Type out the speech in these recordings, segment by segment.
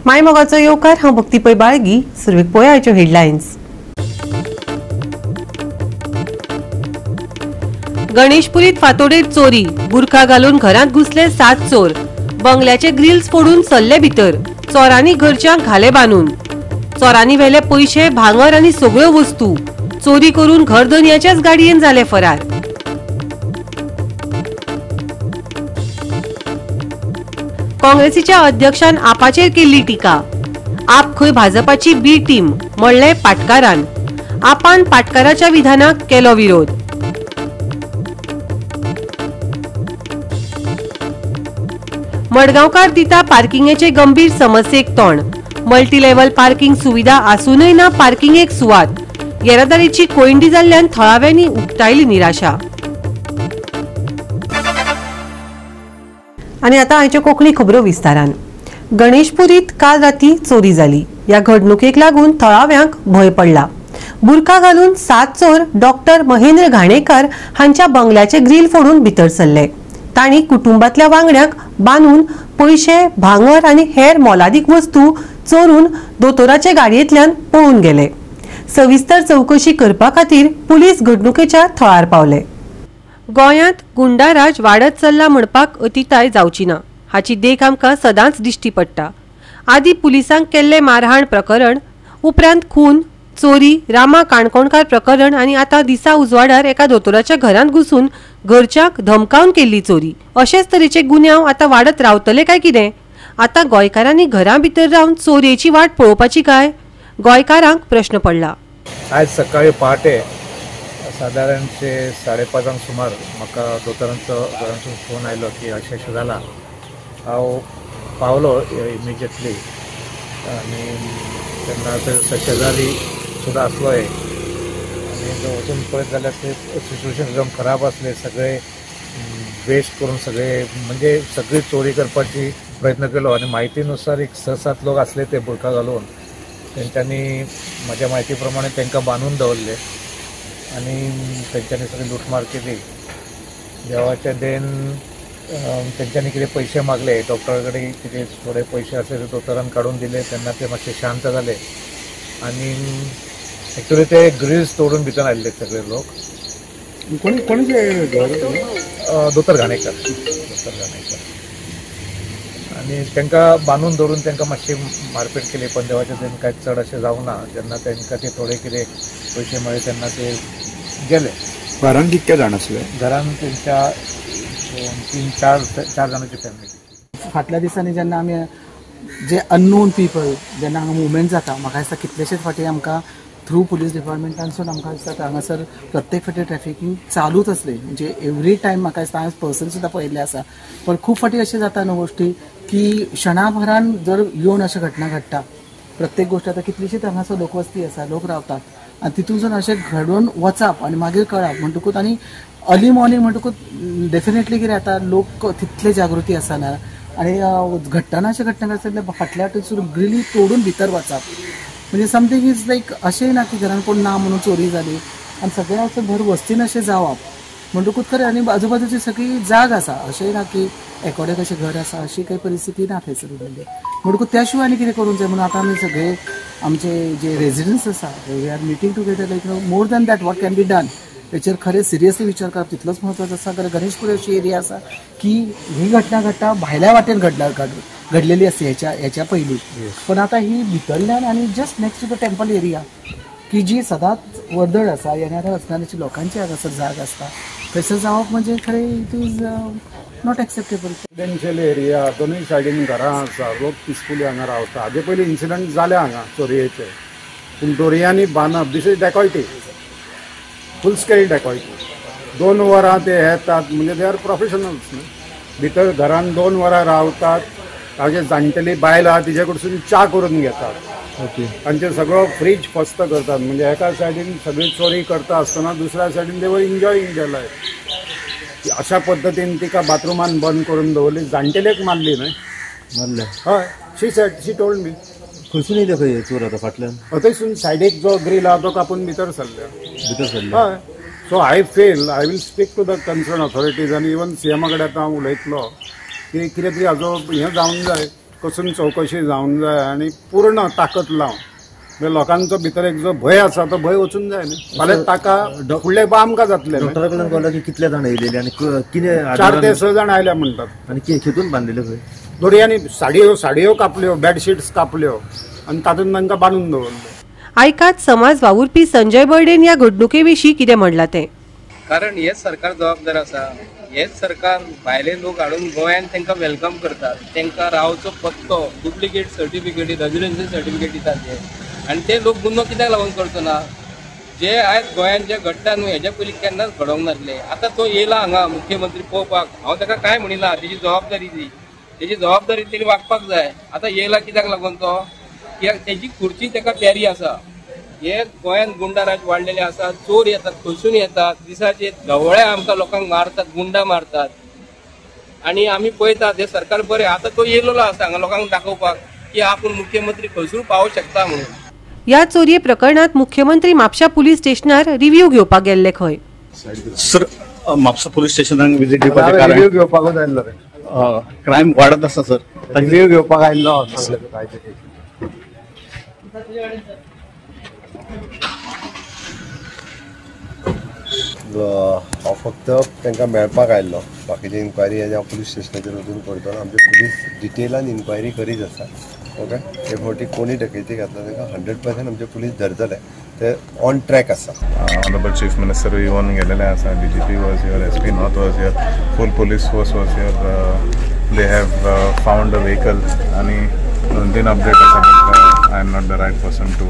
मायमोगाचो येवकार. हांव भक्ती पै बाळगी. सुरवेक पळया आयच्यो हेडलायन्स. गणेशपुरीत फातोडेर चोरी. बुरखा घालून घरांत घुसले 7 चोर. बंगल्याचे ग्रिल्स फोडून सरले भितर. चोरांनी घरच्यांक घाले बांदून. चोरांनी व्हेले पयशे, भांगर आनी सगळ्यो वस्तू. चोरी करून घरधनयाच्याच गाडयेन जाले फरार. काँग्रेसीच्या अध्यक्षान आपाचेर केल्ली टिका. आप खंय भाजपाची बी टीम म्हणलें पाटकारान. आपान पाटकाराच्या विधानाक केलो विरोध. मडगांवकार दिता पार्किंगेचे गंभीर समस्येक तोंड. मल्टी लेव्हल पार्किंग सुविधा आसूनय ना पार्किंगेक सुवात. येरादारीची कोयंडी जाल्ल्यान थळाव्यांनी उक्तायली निराशा. आनी आतां आयच्यो कोंकणी खबरो विस्तारान. गणेशपुरीत काल राती चोरी जाली. ह्या घडणुकेक लागून थळाव्यांक भंय पडला. बुरखा घालून 7 चोर डॉक्टर महेंद्र घाणेकर हांच्या बंगल्याचे ग्रील फोडून भितर सरले. तांणी कुटुंबातल्या वांगड्यांक बांदून पयशे, भांगर आनी हेर मोलादीक वस्तू चोरून दोतोराचे गाडयेंतल्यान पळून गेले. सविस्तर चवकशी करपा खातीर पुलीस घडणुकेच्या थळार पावले. गोंयांत गुंडाराज वाडत चल्ला म्हणपाक अतिताय जावची ना हाची देख आमकां सदांच दिश्टी पडटा. आदी पुलिसांक केल्ले मारहाण प्रकरण, उपरांत खून, चोरी, रामा काणकोणकार प्रकरण आनी आतां दिसा उजवाडार एका दोतोराच्या घरांत घुसून घरच्यांक धमकावन केल्ली चोरी. अशेच तरेचे गुन्यांव आतां वाडत रावतले काय कितें? आतां गोंयकारांनी घरां भितर रावन चोरयेची वाट पळोवपाची काय? गोंयकारांक प्रश्न पडला. आयज सकाळी पहाटे सादारणशे 5:30 सुमार म्हाका दोतोरांचो घरांतून फोन आयलो की अशें अशें जालां. हांव पावलो इमिजिएटली आनी तेन्ना शेजारी सुद्दां आसलो एक. आनी वचून पळयत जाल्यार ते सिच्युएशन एकदम खराब आसलें. सगळे वेस्ट करून सगळे म्हणजे सगळी चोरी करपाची प्रयत्न केलो. आनी म्हायतीनुसार एक 6-7 लोक आसले ते बुरखा घालून. तेंच्यांनी म्हज्या म्हायती प्रमाणे तांकां बांदून दवरले आनी तेंच्यांनी सगळी लुटमार केली. देवाच्या then तेंच्यांनी कितें पयशे मागले डॉक्टरा कडेन, कितें थोडे पयशे आसले ते दोतोरान काडून दिले. तेन्ना ते मातशे शांत जाले आनी एक्चुअली ते ग्रिल्स तोडून भितर आयिल्ले सगळे लोक. दोतोर घाणेकर, दोतोर घाणेकर. आनी तांकां बांदून दवरून तांकां मातशी मारपेट केली. पण देवाच्या then कांय चड अशें जावंक ना. जेन्ना तांकां ते थोडे कितें पयशे मेळ्ळे तेन्ना ते गेले. घरान कितके जाण आसले? घरान तेंच्या 3-4 जाणांची फॅमिली. फाटल्या दिसांनी जेन्ना आमी जे अननोन पिपल जेन्ना हांगा मुवमेंट जाता, म्हाका दिसता कितलेशेच फावटी आमकां थ्रू पुलीस डिपार्टमेंटानसून आमकां दिसता हांगासर प्रत्येक फावटी ट्रॅफिकींग चालूच आसली. म्हणजे एवरी टायम म्हाका दिसता हांवें पर्सन सुद्दां पळयल्लें आसा. पण खूब फावटी अशें जाता न्हू गोश्टी की क्षणाभरान जर येवन अशें घटना घडटा. प्रत्येक गोश्ट आतां कितलीशीच हांगासर लोकवस्ती आसा, लोक रावतात आनी तितून अशें घडून वचप आनी मागीर कळप म्हणटकूच आनी अर्ली मॉर्निंग म्हणटकूच डेफिनेटली कितें जाता, लोक तितले जागृती आसना आनी घडटना अशें घटना घडटा फाटल्या वाटेन ग्रिली तोडून भितर वचप म्हणजे समथींग is like अशेंय ना की घरान कोण ना म्हणून चोरी जाली आनी सगळ्या अशें भर वस्तीन अशें जावप म्हणटकूच खरें. आनी आजूबाजूची सगळी जाग आसा, अशेंय ना की एकोडें कशें घर आसा अशी काही परिस्थिती ना थंयसर उरलेली. म्हणटकूच त्या शिवाय आनी कितें करूंक जाय म्हणून आतां आमी सगळे आमचे जे रेजिडंट्स आसा we are meeting together like more than that what can be done हेचेर खरें सिरियसली विचार करप तितलोच म्हत्वाचो आसा. कारण गणेशपुरी अशी एरिया आसा की ही घटना घडटा भायल्या वाटेन घडलेली आसली हेच्या पयलीं, पण आतां ही भितरल्यान आनी just next to the temple area की जी सदांच वर्दळ आसा, येणाऱ्या वचणाऱ्याची लोकांची हांगासर जाग आसता, थंयसर जावप म्हणजे खरें it is not acceptable. Residential area, दोनूय सायडीन घरां आसा, लोक पिसफुली हांगा रावता. हाजे पयलीं इन्सिडंट जाले हांगा चोरयेचे, पूण दोरयांनी बांदप, this is dacoity, full scale dacoity. 2 वरां ते येतात म्हणजे they are professionals न्हू. भितर घरान 2 वरां रावतात, ताजे जाणटेली बायल आहा तिजे कडसून च्या करून घेतात, तांचे सगळो फ्रीज फस्त करतात. म्हणजे एका सायडीन सगळी चोरी करता आसतना दुसऱ्या सायडीन they were enjoying their life. अशा पद्दतीन तिका बाथरुमान बंद करून दवरली. जाणटेलेक मारली न्हय? मारले. हय, she said, she told me. खंयसून येयले खंय चोर आतां फाटल्यान? थंयसून सायडीक जो ग्रील आहा तो कापून भितर सरले. भितर सरले. हय. So I feel I will speak to the concern authorities आनी इवन सीएमा कडेन आतां हांव उलयतलो की कितें तरी हाजो हें जावंक जाय. कसून चवकशी जावंक जाय आनी पूर्ण ताकद लावन म्हणजे लोकांचो भितर एक जो भंय आसा तो भंय वचून जाय न्ही. फाल्यां ताका फुडले आमकां जातले. डॉक्टरा कडल्यान कळ्ळें की कितले जाण येयलेले आनी कितें? 4 ते 6 जाण आयल्या म्हणटात. आनी खेतून बांदिल्ले खंय? दोरयांनी साडयो कापल्यो, बेडशीट्स कापल्यो आनी तातूंत तांकां बांदून दवरले. आयकात समाज वावुरपी संजय बर्डेन ह्या घडणुके विशीं कितें म्हणलां तें. कारण हेच सरकार जबाबदार आसा. हेच सरकार भायले लोक हाडून गोंयांत तांकां welcome करतात, तांकां रावचो पत्तो, डुप्लिकेट सर्टिफिकेटी, रेजिडेन्सी सर्टिफिकेट दितात ते. आनी ते लोक गुन्हो कित्याक लागून करचो ना? जे आयज गोंयांत जे घडटा न्हू हेज्या पयलीं केन्नाच घडोवंक नासलें. आतां तो येयला हांगा मुख्यमंत्री पळोवपाक, हांव ताका कांय म्हणिना, तेजी जबाबदारी ती, तेजी जबाबदारी तेणी वागपाक जाय. आतां येयला कित्याक लागून तो? कित्याक तेजी खुर्ची ताका प्यारी आसा. हे गोंयांत गुंडा राज वाडलेले आसा, चोर येतात, खंयसून येतात, दिसाचे धवळे आमकां लोकांक मारतात, गुंडा मारतात आनी आमी पळयतात. हे सरकार बरें आतां तो येयलेलो आसा हांगा लोकांक दाखोवपाक की आपूण मुख्यमंत्री खंयसून पावोंक शकता म्हणून. ह्या चोरये प्रकरणात मुख्यमंत्री म्हापशा पुलीस स्टेशनार रिव्ह्यू घेवपाक गेल्ले खंय. सर, म्हापसा पुलीस स्टेशनाक विजीट दिवपाचें कारण रिव्ह्यू घेवपाकूच आयिल्लो. क्रायम वाडत आसा सर, रिव्ह्यू घेवपाक आयिल्लो. हांव फक्त तांकां मेळपाक आयिल्लो. बाकीची इन्क्वायरी हांव पुलीस स्टेशनाचेर वचून करतलो. आमचे पुलीस डिटेलान इन्क्वायरी करीत आसा. ओके, हे फावटी कोणी डकैती घातला तांकां 100% आमचे पुलीस धरतले, ते ऑन ट्रॅक आसा. ऑनरेबल चीफ मिनिस्टर येवन गेलेले आसा, DGP was here, SP north was here, full police force was here. They have found a vehicle आनी 2-3 अपडेट आसा. I am not the right person to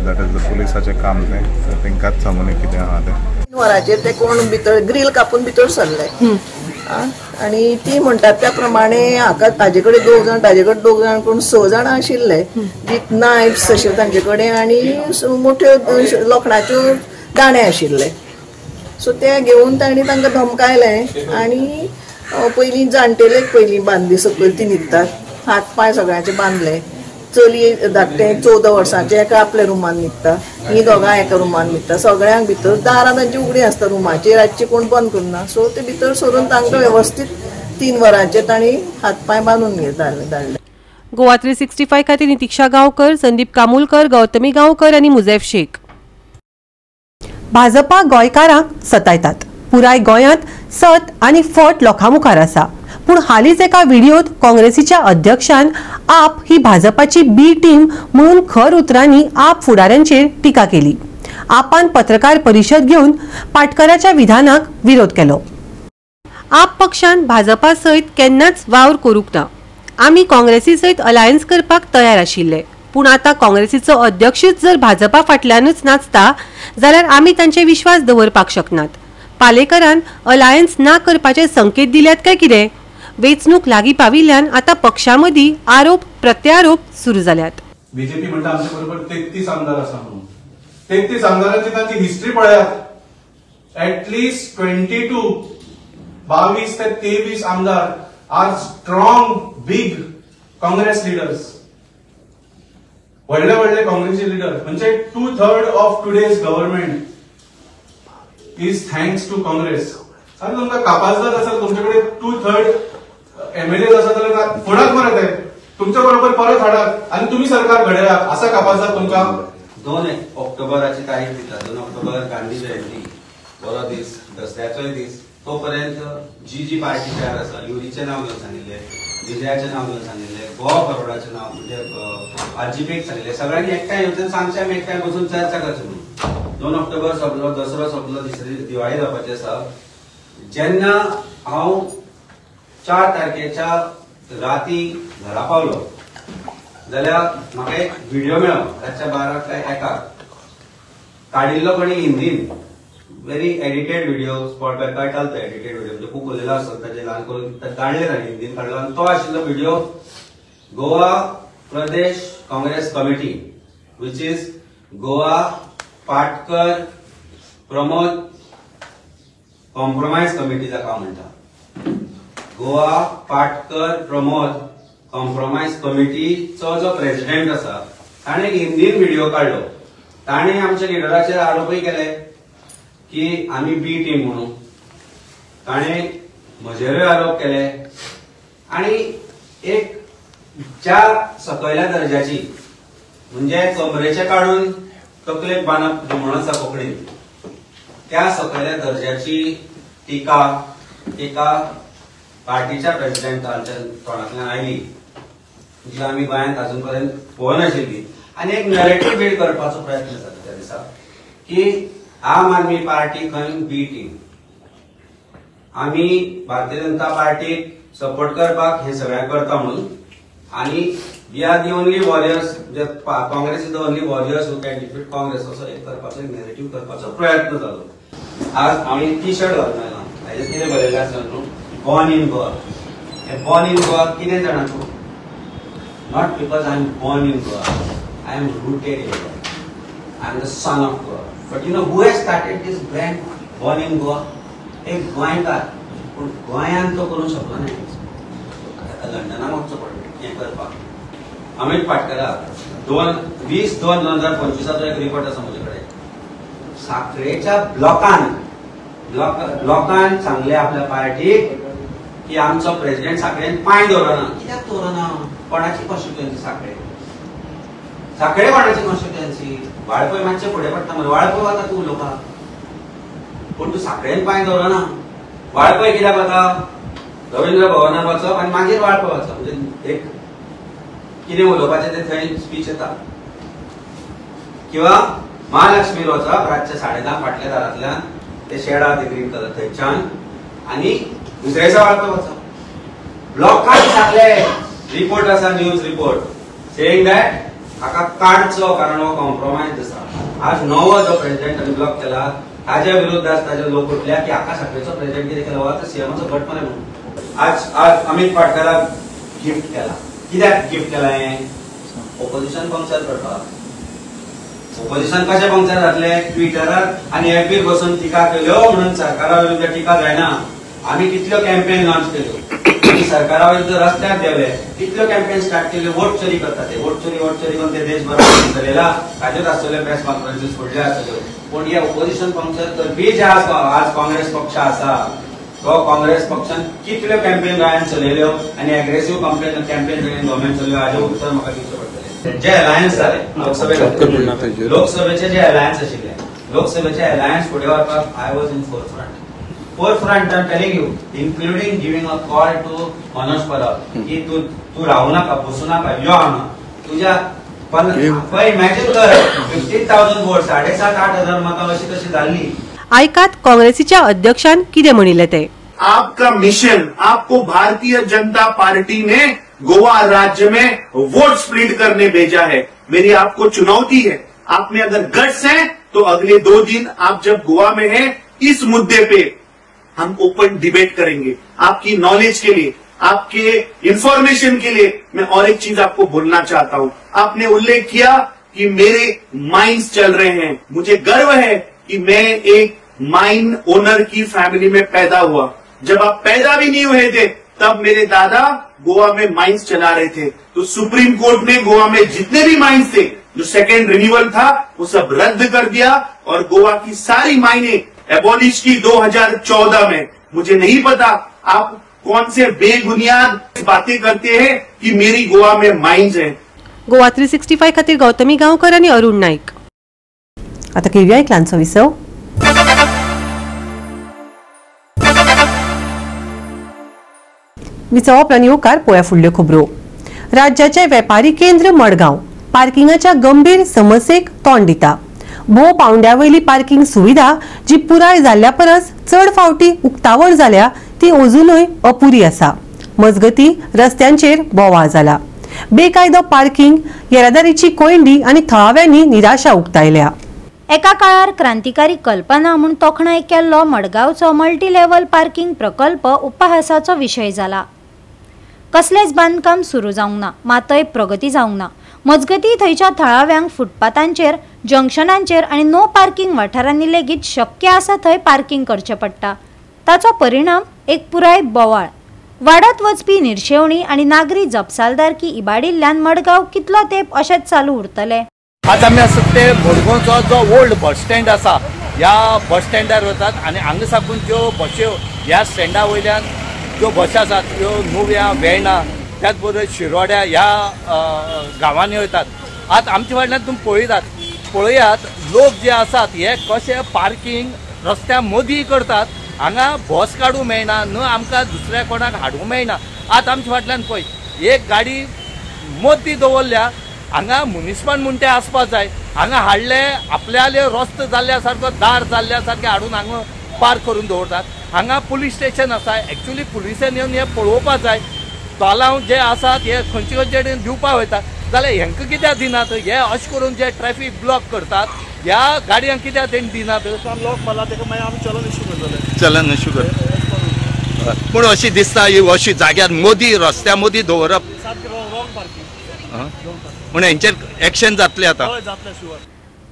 that is the पुलिसाचें काम तें, तांकांच सांगून कितें आहा तें. वराचेर ते कोण भितर ग्रील कापून भितर सरले आनी ती म्हणटात त्या प्रमाणे हाका ताजे कडेन 2 जाण, ताजे कडेन 2 जाण, कोण 6 जाणां आशिल्ले विथ नायफ्स अशे तांचे कडेन आनी मोठ्यो लोखणाच्यो दाणे आशिल्ले. सो ते घेवन तांणी तांकां धमकायले आनी पयलीं जाणटेलेक पयलीं बांदली, सकयल ती न्हिदतात, हात पांय सगळ्यांचे बांदले. चली धाकटें 14 वर्सांचें एका आपल्या रुमान न्हिदता, ही दोगां एका रुमान न्हिदता. सगळ्यांक भितर दारां तांची उगडी आसता रुमाची, रातची कोण बंद करना. सो ते भितर सरून तांकां वेवस्थीत 3 वरांचेर तांणी हात पांय बांदून धाडले. गोवा 365 खातीर नितिक्षा गांवकर, संदीप कामुलकर, गौतमी गांवकर आनी मुजैफ शेख. भाजपा गोंयकारांक सतायतात. पुराय गोंयांत सत आनी फट लोकां मुखार आसा. पूण हालींच एका व्हिडियोत काँग्रेसीच्या अध्यक्षान आप ही भाजपाची बी टीम म्हणून खर उतरांनी आप फुडाऱ्यांचेर टिका केली. आपान पत्रकार परिशद घेवन पाटकराच्या विधानाक विरोध केलो. आप पक्षान भाजपा सयत केन्नाच वावर करूंक ना. आमी काँग्रेसी सयत अलायन्स करपाक तयार आशिल्ले, पूण आतां काँग्रेसीचो अध्यक्षूच जर भाजपा फाटल्यानूच नाचता जाल्यार आमी तांचे विश्वास दवरपाक शकनात. पालेकरान अलायन्स ना करपाचे संकेत दिल्यात काय कितें? वेंचणूक लागीं पाविल्ल्यान आतां पक्षामदीं आरोप प्रत्यारोप सुरू जाल्यात. बीजेपी म्हणटा आमचे बरोबर 33 आमदार आसा म्हणून. 33 आमदारांची तांची हिस्ट्री पळयात. एटलिस्ट 22 22 ते 23 आमदार are strong big Congress leaders, व्हडले व्हडले काँग्रेसी लिडर. म्हणजे 2/3 of today's government is thanks to Congress. आनी तुमकां कापाजदार आसा, तुमचे कडेन 2/3 एमएलए आसा जाल्यार फोडात मरे ते, तुमच्या बरोबर परत हाडात आनी तुमी सरकार घडयात. आसा कापाजदार तुमकां? 2 ऑक्टोबराची तारीख दिता, 2 ऑक्टोबर गांधी जयंती, बरो दीस, दसऱ्याचोय दीस. तो पर्यंत जी जी पार्टी तयार आसा, युरीचें नांव घेवन सांगिल्लें, विजयाचें नांव घेवन सांगिल्लें, गोवा फॉरवर्डाचें नांव म्हणजे आरजीपीक सांगिल्लें, सगळ्यांनी एकठांय येवन सांगचें, आमी एकठांय बसून चर्चा करची म्हणून. 2 ऑक्टोबर सोंपलो, दसरो सोंपलो, तिसरी दिवाळी जावपाची आसा. जेन्ना हांव 4 तारखेच्या राती घरा पावलो जाल्यार म्हाका एक व्हिडिओ मेळ्ळो रातच्या 12 काय 1 काडिल्लो कोणी हिंदीन, very edited video, spot by कळटालो तो एडिटेड व्हिडिओ, म्हणजे खूब उलयलो आसत ताजे ल्हान करून काडले ताणें, हिंदीन काडलो. आनी तो आशिल्लो video Goa Pradesh Congress committee, which is Goa Patkar Pramod compromise committee जाका हांव म्हणटा. गोवा पाटकर प्रमोद कॉम्प्रोमायज कमिटीचो जो प्रेसिडेंट आसा ताणें हिंदीन व्हिडिओ काडलो. ताणें आमच्या लिडराचेर आरोपय केले की आमी बी टीम म्हणून, ताणें म्हजेरूय आरोप केले. आनी एक ज्या सकयल्या दर्जाची म्हणजे कमरेचे काडून तकलेक बांदप जी म्हण आसा कोंकणीन, त्या सकयल्या दर्जाची टिका एका पार्टीच्या प्रेसिडेंटाच्या तोंडांतल्यान आयली जी आमी गोंयांत अजून पर्यंत पळोवनाशिल्ली. आनी एक नरेटीव बिल्ड करपाचो प्रयत्न जाता त्या दिसा की आम आदमी पार्टी खंय बी टीम, आमी भारतीय जनता पार्टीक सपोर्ट करपाक हे सगळ्यांक करता म्हणून, आनी we are the only warriors, Congress is the only warriors who can defeat Congress असो एक करपाचो एक नरेटीव करपाचो प्रयत्न जालो. आज हांवें टी शर्ट घालून आयला, हाजेर कितें बरयलें आसा न्हू, बॉर्न इन गोवा. हें बॉर्न इन गोवा कितें जाणा तूं? Not because I am born in Goa, I am rooted in Goa, I am the son of Goa. But you know who has started this brand born in Goa? एक गोंयकार, पूण गोंयांत तो करूंक शकलो ना, ताका लंडनाक वचचो पडलें हें करपाक. अमित पाटकराक 20/2/2025 एक रिपोर्ट आसा म्हजे कडेन. साखळेच्या ब्लॉकान ब्लॉकान सांगले आपल्या पार्टीक की आमचो प्रेसिडेंट साखळेन पांय दवरना. कित्याक दवरना? कोणाची कॉन्स्टिट्युएन्सी साखळे? साखळे कोणाची कॉन्स्टिट्युएन्सी? वाळपय मातशें फुडें पडटा मरे, वाळपय वता तूं उलोवपाक, पूण तूं साखळेन पांय दवरना. वाळपय कित्याक वता? रवींद्र भवनान वचप आनी मागीर वाळपय वचप, म्हणजे एक कितें उलोवपाचें तें थंय स्पीच येता. किंवा महालक्ष्मीर वचप रातचे 10:30 फाटल्या दारांतल्यान ते शेड आहा ते ग्रीन कलर थंयच्यान, आनी दुसऱ्या दिसा वाळपय वचप. ब्लॉकान सांगले, रिपोर्ट आसा, न्यूज रिपोर्ट सेईंग that हाका काडचो कारण हो कॉम्प्रोमायज आसा. आज नवो जो प्रेसिडेंट आमी ब्लॉक केला ताज्या विरुद्ध आज ताजे लोक उठल्या की हाका साखळेचो प्रेसिडेंट कितें केला, हो सीएमाचो घट मरे म्हणून. आज आज अमित पाटकराक गिफ्ट केला. कित्याक गिफ्ट केला हें? ओपोजिशन पंक्चर करपाक. ओपोजिशन कशें पंक्चर जातलें? ट्विटरार आनी एफबीर बसून टिका केल्यो म्हणून सरकारा विरुद्ध टिका जायना. आमी कितल्यो कॅम्पेन लॉन्च केल्यो, आमी सरकारा विरुद्ध रस्त्यार देंवले, कितल्यो कॅम्पेन स्टार्ट केल्यो. वोट चोरी करता ते, वोट चोरी वोट चोरी करून ते देशभरात चलयला, ताज्योच आसतल्यो प्रेस कॉन्फरन्सीस फुडल्यो आसतल्यो. पूण हे ओपोजिशन पंक्चर करपी जे आज काँग्रेस पक्ष आसा तो काँग्रेस पक्षान कितल्यो कॅम्पेन गोंयांत चलयल्यो आनी एग्रेसिव्ह कॅम्पेन गव्हर्मेंट चलयल्यो हाजें उत्तर म्हाका दिवचें पडटलें. जे अलायन्स जाले लोकसभे, लोकसभेचे जे अलायन्स आशिल्ले, लोकसभेचे अलायन्स फुडें व्हरपाक I was in forefront. Forefront I am telling you, including giving a call to Manoj Parab की तूं तूं रावू नाका, बसूं नाका, यो हांगा. तुज्या पळय इमॅजीन कर 15,000 वोट, 7,500-8,000 हजार मतां अशी तशी जाल्ली. आयकात काँग्रेसीच्या अध्यक्षान कितें म्हणिल्लें तें. आपका मिशन, आपको भारतीय जनता पार्टी ने गोवा राज्य में वोट स्प्लिट करने भेजा है. मेरी आपको चुनौती है, आप में अगर गट्स हैं तो अगले 2 दिन आप जब गोवा में हैं, इस मुद्दे पे हम ओपन डिबेट करेंगे. आपकी नॉलेज के लिए, आपके इंफॉर्मेशन के लिए मैं और एक चीज आपको बोलना चाहता हूं. आपने उल्लेख किया कि मेरे माइंस चल रहे हैं. मुझे गर्व है कि मैं एक माइन ओनर की फैमिली में पैदा हुआ. जब आप पैदा भी नहीं हुए थे तब मेरे दादा गोवा में माइंस चला रहे थे. तो सुप्रीम कोर्ट ने गोवा में जितने भी माइंस थे, जो सेकेंड रिन्यूअल था वो सब रद्द कर दिया और गोवा की सारी माइनें एबॉलिश की 2014 में. मुझे नहीं पता आप कौन से बेबुनियाद बातें करते हैं कि मेरी गोवा में माइंस है. गोवा 365 खातीर गौतमी गांवकर आनी अरुण नाईक. आता घेवया एक ल्हानसो विसव. विसवा उपरांत येवकार पळोवया फुडल्यो खबरो. राज्याचे वेपारी केंद्र मडगांव पार्किंगाच्या गंभीर समस्येक तोंड दिता. भोव पावंड्या वयली पार्किंग सुविधा जी पुराय जाल्ल्या परस चड फावटी उक्तावण जाल्या ती अजुनूय अपुरी आसा. मजगती रस्त्यांचेर बोवाळ जाला. बेकायदो पार्किंग, येरादारीची कोयंडी आनी थळाव्यांनी निराशा उक्तायल्या. एका काळार क्रांतिकारी कल्पना म्हूण तोखणाय केल्लो मडगांवचो मल्टी लेव्हल पार्किंग प्रकल्प उपहासाचो विशय जाला. कसलेंच बांदकाम सुरू जावंक ना, मातय प्रगती जावंक ना. मजगती थंयच्या थळाव्यांक फुटपाथांचेर, जंक्शनांचेर आनी नो पार्किंग वाठारांनी लेगीत शक्य आसा थंय पार्किंग करचें पडटा. ताचो परिणाम एक पुराय बोवाळ, वाडत वचपी निर्शेवणी आनी नागरी जपसालदारकी इबाडिल्ल्यान मडगांव कितलो तेंप अशेंच चालू उरतलें. आज आमी आसात ते मडगांवचो जो ओल्ड बस स्टँड आसा ह्या बस स्टँडार वतात आनी हांगा साकून ज्यो बश्यो ह्या स्टँडा वयल्यान ज्यो बशी आसात त्यो नुव्या, वेर्णा, त्याच बरोबर शिरोड्या ह्या गांवांनी वयतात. आतां आमचे फाटल्यान तुमी पळयात लोक जे आसात हे कशे पार्किंग रस्त्या मदीं करतात. हांगा बस काडूंक मेळना, न्हू आमकां दुसऱ्या कोणाक हाडूंक मेळना. आतां आमच्या फाटल्यान पळय एक गाडी मदीं दवरल्या, हांगा मनीसपण म्हूण तें आसपाक जाय. हांगा हाडले आपल्याले रस्तो जाल्ल्या सारको दार जाल्ल्या सारकें हाडून हांगा पार्क करून दवरतात. हांगा पुलीस स्टेशन आसा, एक्चुली पुलिसान येवन हें पळोवपाक जाय. तोलांव जे आसात हे खंयचे खंयचे कडेन दिवपाक वयता जाल्यार हेंकां कित्याक दिनात? हे अशें करून जे ट्रॅफीक ब्लॉक करतात ह्या गाडयांक कित्याक तेणी दिनात? लॉक मारला तेका मागीर आमी चलन इश्यू करतले. चलन इश्यू करतले पूण अशी दिसता ही अशी जाग्यार मदीं रस्त्या मदीं दवरप म्हूण हेंचेर एक्शन जातलें आतां.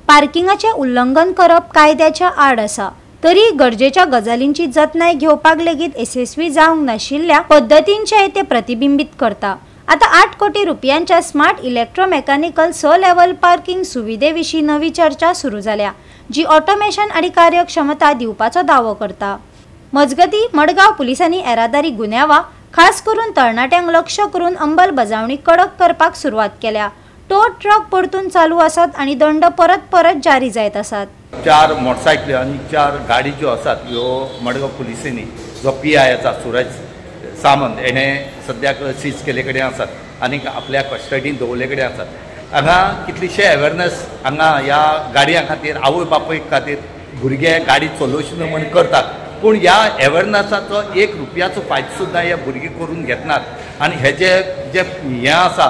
पार्किंगाचें उल्लंघन करप कायद्याच्या आड आसा तरी गरजेच्या गजालींची जतनाय घेवपाक लेगीत येसस्वी जावंक नाशिल्ल्या पद्दतींचें ते प्रतिबिंबीत करता. आतां 8 कोटी रुपयांच्या स्मार्ट इलेक्ट्रोमेकॅनिकल 6 लेव्हल पार्किंग सुविधे विशीं नवी चर्चा सुरू जाल्या, जी ऑटोमेशन आनी कार्यक्षमता दिवपाचो दावो करता. मजगतीं मडगांव पुलिसांनी येरादारी गुन्यांवा खास करून तरणाट्यांक लक्ष करून अंमलबजावणी कडक करपाक सुरवात केल्या. टो ट्रक परतून चालू आसात आनी दंड परत परत जारी जायत आसात. 4 मोटरसायकली आनी 4 गाडी ज्यो आसात ह्यो मडगांव पुलिसांनी जो पी I आसा सुरज सामंत हेणें सद्याक सीज केल्ले कडेन आसात आनी आपल्या कस्टडीन दवरले कडेन आसात. हांगा कितलीशे अवेरनेस हांगा ह्या गाडयां खातीर आवय बापूय खातीर भुरगे गाडी चलोवचे न्हू म्हूण करतात, पूण ह्या अवेरनेसाचो 1 रुपयाचो फायदो सुद्दां हे भुरगीं करून घेतनात. आनी हेजे जे हें आसा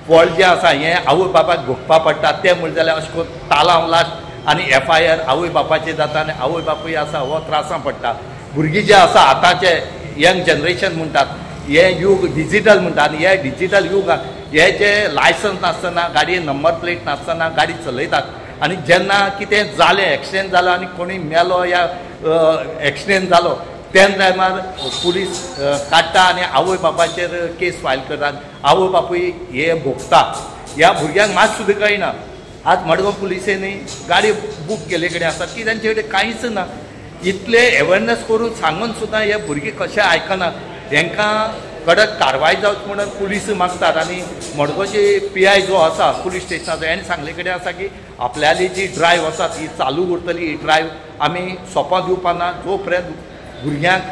फळ जें आसा हें आवय बापायक भोगपा पडटा. तें म्हणलें जाल्यार अशें करून तालांव लास्ट आनी एफ I R आवय बापाचेर जाता आनी आवय बापूय आसा हो त्रासां पडटा. भुरगीं जे आसा आतांचे यंग जनरेशन म्हणटात हें यूग डिजिटल म्हणटा आनी हे डिजिटल युगाक हे जे लायसन्स नासतना गाडये नंबर प्लेट नासतना गाडी चलयतात आनी जेन्ना कितें जालें एक्सिडेंट जालो आनी कोणी मेलो या एक्सिडेंट जालो तेन्ना टायमार पुलीस काडटा आनी आवय बापायचेर केस फायल करतात. आवय बापूय हे भोगता. ह्या भुरग्यांक मात सुद्दां कळना. आज मडगांव पुलिसांनी गाडी बूक केल्ले कडेन आसा की तांचे कडेन कांयच ना. इतले अवेरनेस करून सांगून सुद्दां हे भुरगीं कशें आयकना. हेंकां कडक कारवाय जावची म्हणून पुलीस मागतात. आनी मडगांवचे पी I जो आसा पुलीस स्टेशनाचो हेणें सांगले कडेन आसा की आपल्याली जी ड्रायव आसा ती चालू उरतली. ही ड्रायव आमी सोंपा दिवपा ना, जो पर्यंत भुरग्यांक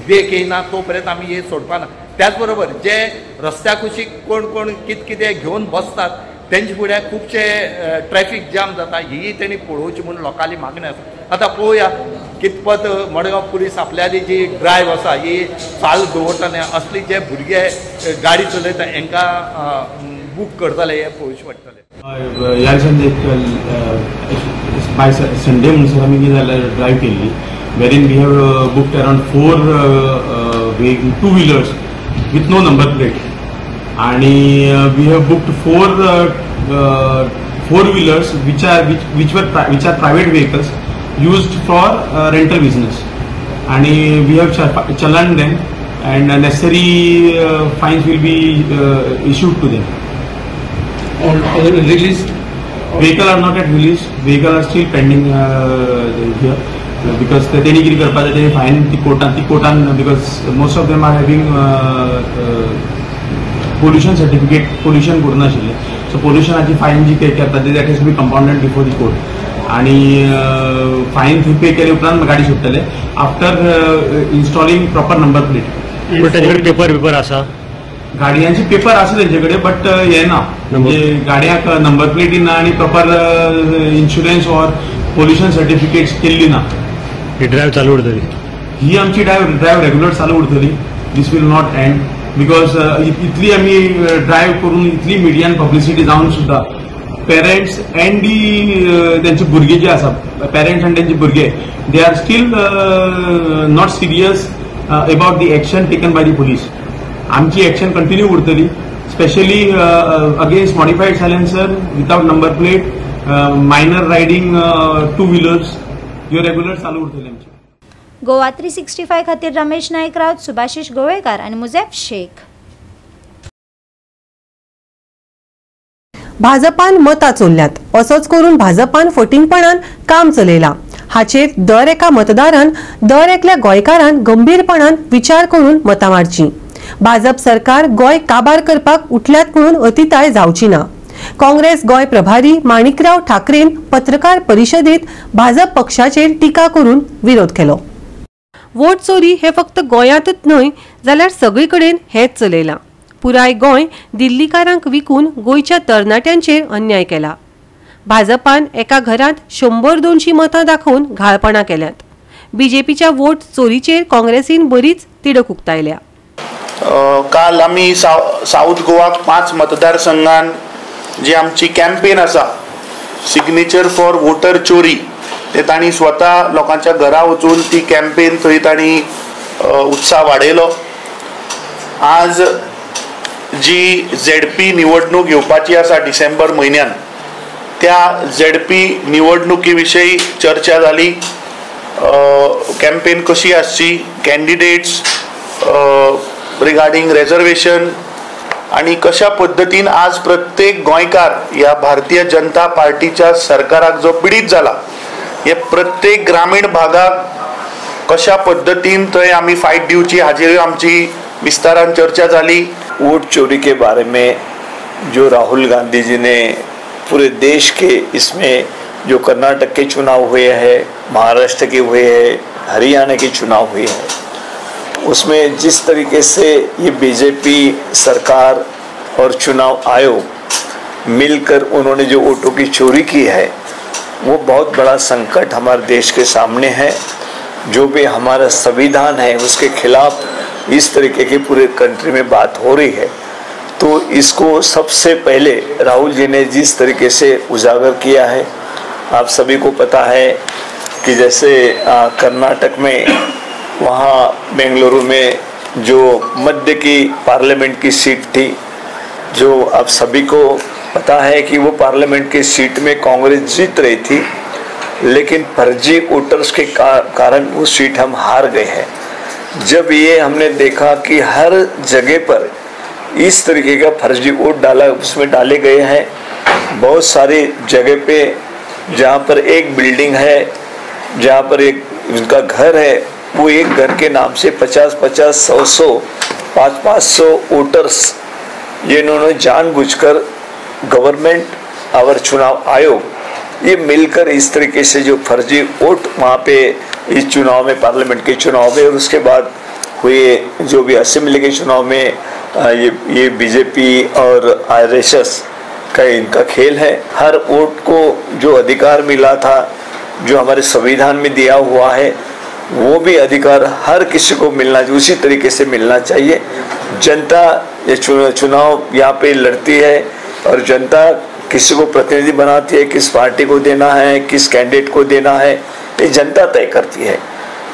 देख येयना तो पर्यंत आमी हे सोडपा ना. त्याच बरोबर जे रस्त्या कुशीक कोण कोण कितें कितें घेवन बसतात तेंचे फुडें खुबशे ट्रॅफीक जाम जाता, ही तेणी पळोवची म्हूण लोकांली मागणी आसा. आतां पळोवया कितपत मडगांव पुलीस आपल्याली जी ड्रायव आसा ही चालू दवरतना असली जे भुरगे गाडी चलयता हेंकां बूक करतले हें पळोवचें पडटलें. ह्या दिसांनी बाय संडे म्हणसर आमी कितें जालें ड्रायव केल्ली wherein we have booked around 4 two wheelers with no number plate and we have booked 4 four wheelers which are private vehicles used for rental business, and we have challaned them and necessary fines will be issued to them. Or release? Vehicle are not yet released. Vehicle are still pending here because तेणी कितें करपाक जाय तेणी fine ती कोर्टान because most of them are having pollution certificate, pollution करूं नाशिल्लें, so पोल्युशनाची fine जी करता ती that has to be compounded before the court आनी फायन थंय पे केले उपरांत गाडी सोडटले after installing proper number plate. तांचे कडेन पेपर बिपर आसा? गाडयांचे पेपर आसा तेंचे कडेन बट हे ना, म्हणजे गाडयांक नंबर प्लेटी ना आनी proper insurance or pollution certificates केल्ली ना. ही ड्रायव्ह चालू उरतली? ही आमची ड्रायव्ह रेगुलर चालू उरतली. This will not end because इतली आमी ड्रायव्ह करून इतली मिडियान पब्लिसिटी जावन सुद्दां पेरंट्स एंड the तेंचे भुरगे जे आसा, पेरंट्स आनी तेंचे भुरगे they are still not serious about the action taken by the police. आमची एक्शन कंटिन्यू उरतली, specially against modified silencer, without number plate, minor riding two wheelers, ह्यो रेगुलर चालू उरतली आमची. गोवा 365 खातीर रमेश नायक राऊत, सुभाषिश गोवेकार आनी मुजेफ शेख. भाजपान मतां चोरल्यात असोच करून भाजपान फटींगपणान काम चलयलां हाचेर दर एका मतदारान, दर एकल्या गोंयकारान गंभीरपणान विचार करून मतां मारचीं. भाजप सरकार गोंय काबार करपाक उठल्यात म्हणून अतिताय जावची ना. काँग्रेस गोंय प्रभारी माणिकराव ठाकरेन पत्रकार परिशदेत भाजप पक्षाचेर टीका करून विरोध केलो. वोट चोरी हे फक्त गोंयांतच न्हय जाल्यार सगळे कडेन हेच चलयलां. पुराय गोंय दिल्लीकारांक विकून गोंयच्या तरणाट्यांचेर अन्याय केला. भाजपान एका घरांत 100-200 मतां दाखोवन घाळपणां केल्यांत. बीजेपीच्या वोट चोरीचेर काँग्रेसीन बरीच तिडक उक्तायल्या. काल आमी साऊथ गोवाक 5 मतदारसंघान जी आमची कॅम्पेन आसा सिग्नेचर फॉर वोटर चोरी, ते तांणी स्वता लोकांच्या घरा वचून ती कॅम्पेन थंय तांणी उत्साह वाडयलो. आज जी झेडपी निवडणूक येवपाची आसा डिसेंबर म्हयन्यान, त्या झेडपी निवडणुकी विशयी चर्चा जाली. कॅम्पेन कशी आसची, कॅन्डिडेट्स रिगार्डींग रेजर्वेशन आनी कशा पद्दतीन आज प्रत्येक गोंयकार ह्या भारतीय जनता पार्टीच्या सरकाराक जो पिडीत जाला, हे प्रत्येक ग्रामीण भागाक कशा पद्दतीन थंय आमी फायट दिवची हाजेरूय आमची विस्तारान चर्चा जाली. वोट चोरी के बारे में जो राहुल गांधी जी ने पूरे देश के इसमें जो कर्नाटक के चुनाव हुए हैं, महाराष्ट्र के हुए हैं, हरियाणा के चुनाव हुए हैं, उसमें जिस तरीके से ये बीजेपी सरकार और चुनाव आयोग मिलकर उन्होंने जो वोटों की चोरी की है, वो बहुत बड़ा संकट हमारे देश के सामने है. जो भी हमारा संविधान है उसके खिलाफ इस तरीके की पूरे कंट्री में बात हो रही है. तो इसको सबसे पहले राहुल जी ने जिस तरीके से उजागर किया है, आप सभी को पता है कि जैसे कर्नाटक में, वहाँ बेंगलुरु में जो मध्य की पार्लियामेंट की सीट थी, जो आप सभी को पता है कि वो पार्लियामेंट की सीट में कांग्रेस जीत रही थी, लेकिन फर्जी वोटर्स के कारण वो सीट हम हार गए हैं. जब ये हमने देखा कि हर जगह पर इस तरीके का फर्जी वोट डाला, उसमें डाले गए हैं, बहुत सारी जगह पे जहाँ पर एक बिल्डिंग है, जहाँ पर एक उनका घर है, वो एक घर के नाम से 50-50, 100-100, 500-500 वोटर्स ये इन्होंने जानबूझकर गवर्नमेंट और चुनाव आयोग ये मिलकर इस तरीके से जो फर्जी वोट वहाँ पे इस चुनाव में, पार्लियामेंट के चुनाव में और उसके बाद हुए जो भी असेंबली के चुनाव में ये बीजेपी और आरएसएस का इनका खेल है. हर वोट को जो अधिकार मिला था, जो हमारे संविधान में दिया हुआ है, वो भी अधिकार हर किसी को मिलना, उसी तरीके से मिलना चाहिए. जनता ये चुनाव यहाँ पे लड़ती है और जनता किसी को प्रतिनिधि बनाती है, किस पार्टी को देना है, किस कैंडिडेट को देना है, ये जनता तय करती है.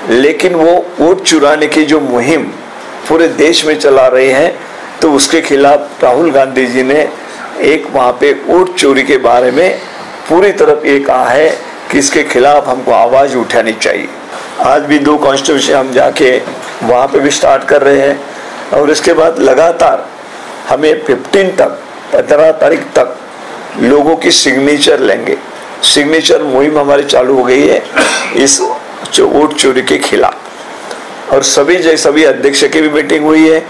लेकिन वो वोट चुराने की जो मुहिम पूरे देश में चला रहे हैं, तो उसके खिलाफ राहुल गांधी जी ने एक वहाँ पे वोट चोरी के बारे में पूरी तरफ ये कहा है कि इसके खिलाफ हमको आवाज़ उठानी चाहिए. आज भी 2 कॉन्स्टिट्यूशन हम जाके वहाँ पे भी स्टार्ट कर रहे हैं और इसके बाद लगातार हमें 15 तक, 15 तारीख तक लोगों की सिग्नेचर लेंगे. सिग्नेचर मुहिम हमारी चालू हो गई है इस वोट चोरी के खिलाफ. और सभी अध्यक्ष की भी मीटिंग हुई है,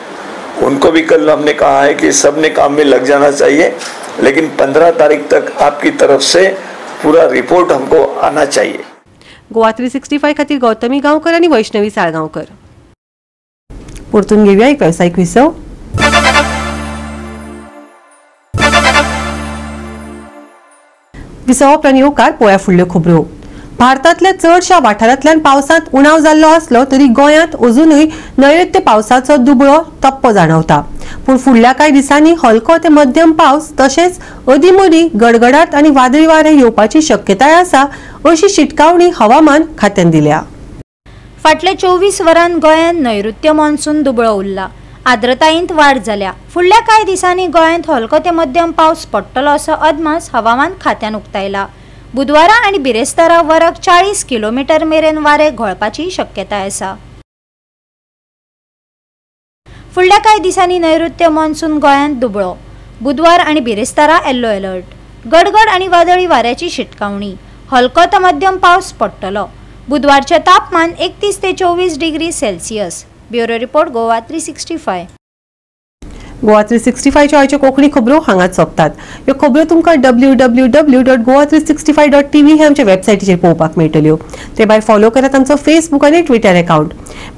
उनको भी कल हमने कहा है कि सब ने काम में लग जाना चाहिए, लेकिन 15 तारीख तक आपकी तरफ से पूरा रिपोर्ट हमको आना चाहिए. गोवा 365 खातीर गौतमी गांवकर आणि वैष्णवी साळगांवकर. परतून घेऊया एक व्यावसायिक विसव. विसवा उपरांत येवकार पळोवया फुडल्यो खबरो. भारतांतल्या चडशा वाठारांतल्यान पावसांत उणाव जाल्लो आसलो तरी गोंयांत अजुनूय नैऋत्य पावसाचो दुबळो टप्पो जाणवता. पूण फुडल्या कांय दिसांनी हलको ते मध्यम पावस तशेंच अदीं मदीं गडगडाट आनी वादळी वारें येवपाची शक्यताय आसा अशी शिटकावणी हवामान खात्यान दिल्या. फाटल्या 24 वरांत गोंयांत नैऋत्य मॉन्सून दुबळो उरला. आर्द्रतायेंत वाड जाल्या. फुडल्या कांय दिसांनी गोंयांत हलको ते मध्यम पावस पडटलो असो अदमास हवामान खात्यान उक्तायला. बुधवारा आनी बिरेस्तारा वराक 40 किलोमीटर मेरेन वारें घोळपाची शक्यताय आसा. फुडल्या कांय दिसांनी नैऋत्य मॉन्सून गोंयांत दुबळो. बुधवार आनी बिरेस्तारा येल्लो अलर्ट. गडगड आनी वादळी वाऱ्याची शिटकावणी. हलको ते मध्यम पावस पडटलो. बुधवारचें तापमान 31 ते 24 degree Celsius. Bureau report, Goa 365. Goa 365च्यो आयच्यो कोंकणी खबरो हांगाच सोंपतात. ह्यो खबरो तुमकां www.goa365.tv हे आमच्या वेबसायटीचेर पळोवपाक मेळटल्यो. ते भायर फॉलो करात आमचो फेसबूक आनी ट्विटर अकाउंट.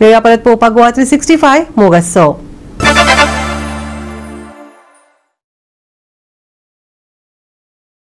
मेळया परत पळोवपाक गोवा 365. मोग आसचो.